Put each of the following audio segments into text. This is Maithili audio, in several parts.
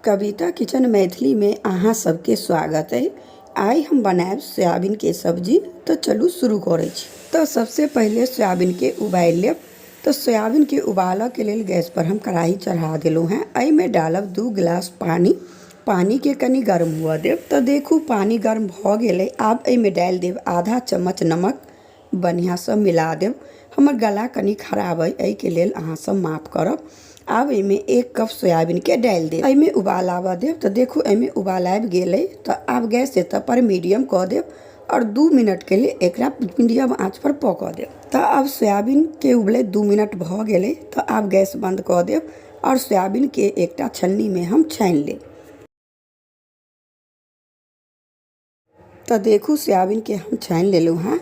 कविता किचन मैथिलीमे अहाँ सबके स्वागत अइ। आइ हम बनायब सोयाबीनके सब्जी। तऽ चलू शुरू करै छी। तऽ सबसँ पहिले सोयाबीनके उबालि लेब। तऽ सोयाबीनके उबालऽके लेल गैसपर हम कढ़ाही चढ़ा देलहुँ हेँ। एहिमे डालब 2 गिलास पानि। पानिके कनि गर्म हुअ देब। तऽ देखू पानि गर्म भऽ गेलै। आब एहिमे डालि देब आधा चम्मच नमक। बढ़िआँसँ मिला देब। हमर गला कनि खराब अइ, एहिके लेल अहाँसभ माफ करब। आब एहिमे 1 कप सोयाबीनके डालि देब। एहिमे उबाल आबऽ देब। तऽ देखू एहिमे उबाल आबि गेलै। तऽ आब गैस एतऽ पर मीडियम कऽ देब आओर 2 मिनटके लेल एकरा मीडियम आँचपर पकऽ देब। तऽ आब सोयाबीनके उबलैत 2 मिनट भऽ गेलै। तऽ आब गैस बन्द कऽ देब आओर सोयाबीनके एकटा छन्नीमे हम छानि लेब। तऽ देखू सोयाबीनके हम छानि लेलहुँ हेँ।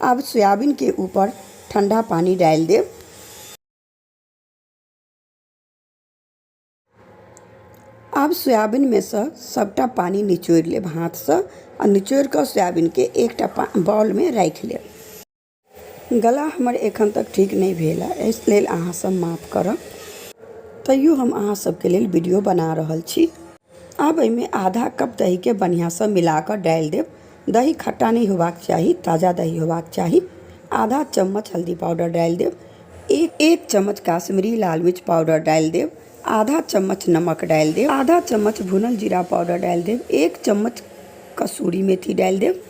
आब सोयाबीनके ऊपर ठण्डा पानि डालि देब। आब सोयाबीनमे सँ सभटा पानि निचोड़ि लेब हाथसँ आ निचोड़ि कऽ सोयाबीनके एकटा बाउलमे राखि लेब। गला हमर एखन तक ठीक नहि भेल हँ, एहि लेल अहाँ सब माफ करब, तैयो हम अहाँ सबके लेल वीडियो बना रहल छी। आब एहिमे आधा कप दहीके बढ़िआँसँ मिला कऽ डालि देब। दही खट्टा नहि होबाक चाही, ताजा दही होबाक चाही। आधा चम्मच हल्दी पाउडर डालि देब। एक चम्मच काश्मीरी लाल मिर्च पाउडर डालि देब। आधा चम्मच नमक डालि देब। आधा चम्मच भुनल जीरा पाउडर डालि देब। 1 चम्मच कसूरी मेथी डालि देब।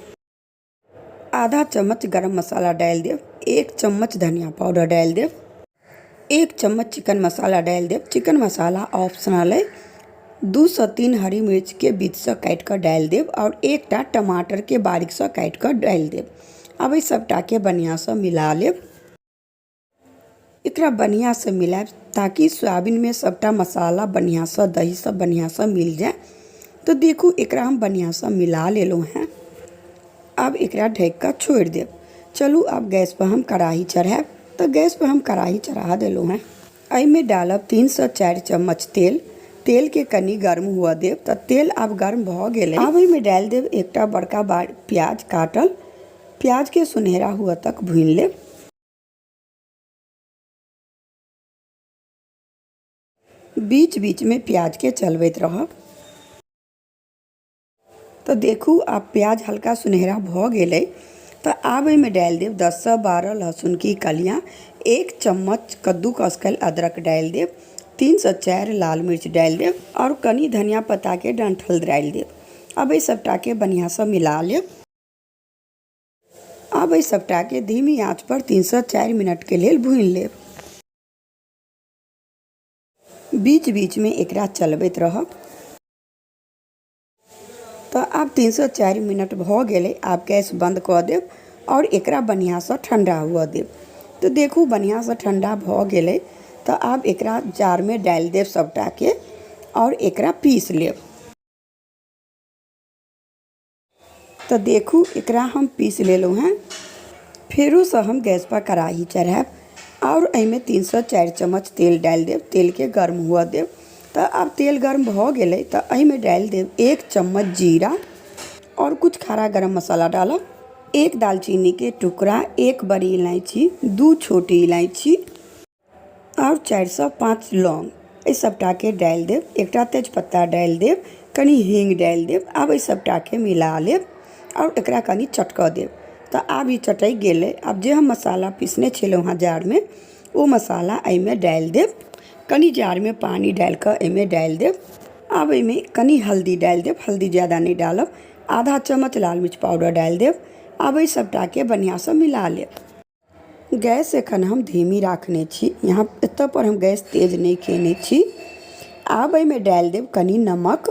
आधा चम्मच गरम मसाला डालि देब। 1 चम्मच धनिया पाउडर डालि देब। 1 चम्मच चिकन मसाला डालि देब। चिकन मसाला ऑप्शनल अइ। 2 सँ 3 हरी मिर्चके बीचसँ काटि कऽ डालि देब आओर एकटा टमाटरके बारीकसँ काटि कऽ डालि देब। आब एहि सभटाके बढ़िआँसँ मिला लेब। एकरा बढ़िआँसँ मिलायब ताकि सोयाबीनमे सभटा मसाला बढ़िआँसँ दही सब बढ़िआँसँ मिल जाय। तऽ देखू एकरा हम बढ़िआँसँ मिला लेलहुँ हेँ। आब एकरा ढकि कऽ छोड़ि देब। चलू आब गैसपर हम कढ़ाही चढ़ायब। तऽ गैसपर हम कढ़ाही चढ़ा देलहुँ हेँ। एहिमे डालब 3 सँ 4 चम्मच तेल। तेलके कनि गर्म हुअ देब। तऽ तेल आब गर्म भऽ गेलै। आब एहिमे डालि देब एकटा बड़का प्याज काटल। प्याजके सुनहरा हुअ तक भूनि लेब। बीच बीचमे प्याजके चलबैत रहब। तऽ देखू आब प्याज हल्का सुनहरा भऽ गेलै। तऽ आब एहिमे डालि देब 10 सँ 12 लहसुन की कलियाँ, 1 चम्मच कद्दूकस कयल अदरक डालि देब, 3 सँ 4 लाल मिर्च डालि देब आओर कनि धनिया पत्ताके डण्ठल डालि देब। आब एहि सभटाके बढ़िआँसँ मिला लेब। आब एहि सभटाके धीमी आँचपर 3 सँ 4 मिनटके लेल भूनि लेब। बीच बीचमे एकरा चलबैत रहब। तऽ आब 3 सँ 4 मिनट भऽ गेलै। आब गैस बन्द कऽ देब आओर एकरा बढ़िआँसँ ठण्डा हुअ देब। तऽ देखू बढ़िआँसँ ठण्डा भऽ गेलै। तऽ आब एकरा जारमे डालि देब सभटाके आओर एकरा पीस लेब। तऽ देखू एकरा हम पीस लेलहुँ हेँ। फेरोसँ हम गैसपर कढ़ाही चढ़ायब आओर एहिमे 3 सँ 4 चम्मच तेल डालि देब। तेलके गर्म हुअ देब। तऽ आब तेल गर्म भऽ गेलै। तऽ एहिमे डालि देब 1 चम्मच जीरा आओर किछु खड़ा गरम मसाला डालब। एक दालचीनीके टुकड़ा, एक बड़ी इलायची, 2 छोटी इलायची आओर 4 सँ 5 लौंग, एहि सभटाके डालि देब। एकटा तेजपत्ता डालि देब, कनि हीङ्ग डालि देब। आब एहि सभटाके मिला लेब आओर एकरा कनि चटकऽ देब। तऽ आब ई चटकि गेलै। आब जे हम मसाला पीसने छलहुँ हेँ जारमे, ओ मसाला एहिमे डालि देब। कनि जारमे पानि डालि कऽ एहिमे डालि देब। आब एहिमे कनि हल्दी डालि देब, हल्दी ज्यादा नहि डालब। आधा चम्मच लाल मिर्च पाउडर डालि देब। आब एहि सभटाके बढ़िआँसँ मिला लेब। गैस एखन हम धीमी राखने छी, यहाँ एतऽ पर हम गैस तेज नहि कयने छी। आब एहिमे डालि देब कनि नमक।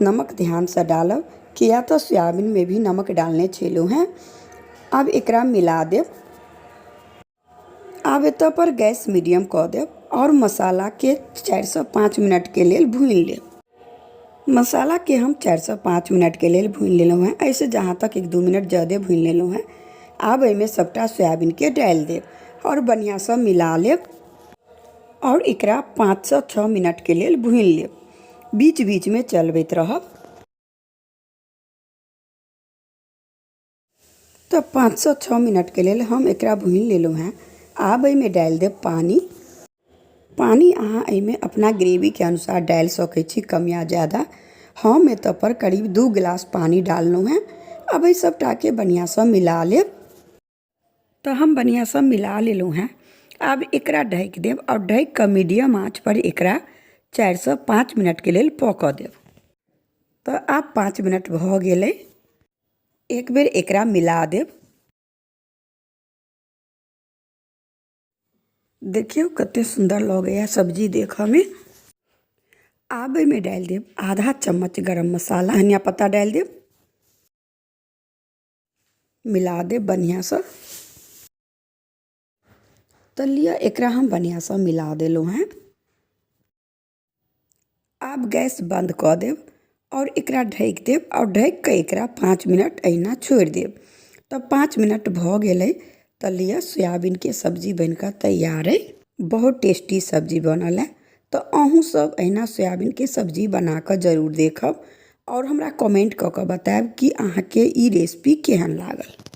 नमक ध्यानसँ डालब, किया तऽ सोयाबीनमे भी नमक डालने छलहुँ हेँ। आब एकरा मिला देब। आब एतऽ पर गैस मीडियम कऽ देब आओर मसालाके 4 सँ 5 मिनटके लेल भूनि लेब। मसालाके हम 4 सँ 5 मिनटके लेल भूनि लेलहुँ हेँ। एहिसँ जहाँ तक 1-2 मिनट ज्यादे भूनि लेलहुँ हेँ। आब एहिमे सभटा सोयाबीनके डालि देब आओर बढ़िआँसँ मिला लेब आओर एकरा 5 सँ 6 मिनटके लेल भूनि लेब। बीच बीचमे चलबैत रहब। तऽ 5 सँ 6 मिनटके लेल हम एकरा भूनि लेलहुँ हेँ। आब एहिमे डालि देब पानि। पानि अहाँ एहिमे अपना ग्रेवीके अनुसार डालि सकै छी, कम या ज्यादा। हम एतऽ पर करीब 2 गिलास पानि डाललहुँ हेँ। आब एहि सबटाके बढ़िआँसँ मिला लेब। तऽ हम बढ़िआँसँ मिला लेलहुँ हेँ। आब एकरा ढकि देब आओर ढकि कऽ मीडियम आँचपर एकरा 4सँ 5 मिनटके लेल पकऽ देब। तऽ आब 5 मिनट भऽ गेलै। एक बेर एकरा मिला देब। देखियौ कते सुन्दर लगैए सब्जी देखऽमे। आब एहिमे डालि देब आधा चम्मच गरम मसाला, धनिया पत्ता डालि देब, मिला देब बढ़िआँसँ। तऽ लिअ एकरा हम बढ़िआँसँ मिला देलहुँ हेँ। आब गैस बन्द कऽ देब आओर एकरा ढकि देब आओर ढकि कऽ एकरा 5 मिनट एहिना छोड़ि देब। तऽ 5 मिनट भऽ गेलै। तऽ लिअ सोयाबीनके सब्जी बनि कऽ तैयार अइ। बहुत टेस्टी सब्जी बनल अइ। तऽ अहूँ सब एहिना सोयाबीनके सब्जी बना कऽ जरूर देखब आओर हमरा कमेंट कऽ कऽ बतायब कि अहाँके ई रेसिपी केहन लागल।